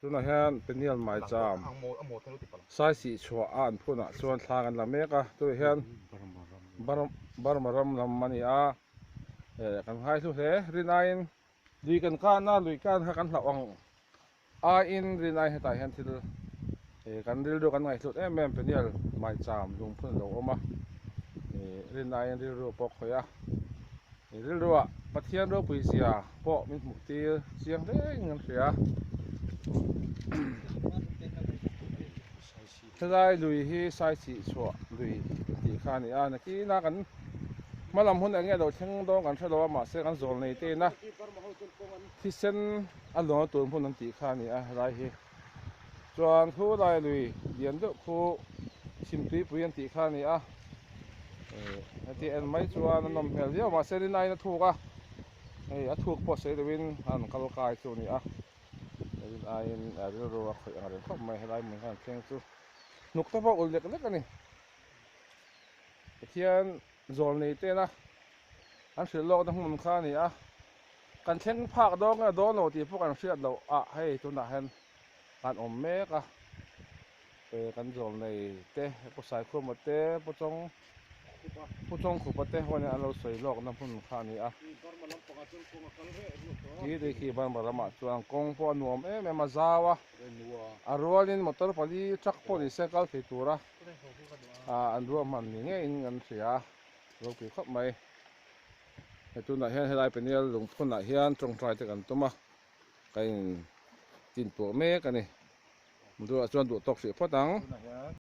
Tunah hian Peniel Maicham Saisih chhuah a an phunah chuan thla kan la mek a, tunah hian Burma ram lam a ni a, kan ngaihlu hle. Rin aiin lui kan kan a, lui kan kha kan hlauh ang aiin rin aiin hetah hian thil kan rilru kan ngaihhlut em em Peniel Maicham lungphun a lo awm a, rin aiin rilru pawh a khawih a. Rilruah Pathian ropui zia pawh min hmuh tir chiang reng an hria. Helai lui hi Saichih chhuah lui kan tih kha a ni a, nakinah kan hmalam hun eng nge lo thleng dawn kan hre lo a, mahse kan zawl nei te ina thisen a lawna tur hmun an tih kha a ni a helai hi. Chuan khu lai lui lian deuh khu chhimtuipui an tih kha a ni a. Heti en mai chuan a nawm hmel viau mahse rinaiin a thuk a hei a thuk pawh sawi loin an kal kai chu a ni a rinaiin a rilru a khawih ang reng khawp mai helai hmun hian thleng chu hnuk te pawh ulh lek lek a ni Pathian zawl nei tena an hrilh lawkna hmun kha a ni a kan thleng phak dawn nge dawn lo tih pawh kan hriat loh ah hei tunah hian kan awm mek a. Kan zawm nei te Pu Saikhuma te Pu Chawng Pu Chawngkhupa te ho hian an lo sawi lawkna hmun kha a ni a. Khi te khi Burma ramah chuan kawng pawh a nuam em em a zau a a rualin motor pali truck pawh ni se kal thei tura an ruahman ni ngeiin an hria a ropui khawp mai. Hei tunah hian helai Peniel lungphunah hian tawngtai te kan tum a ka in tintuah mek a ni. Duhah chuan duh tawk hrih phawt ang.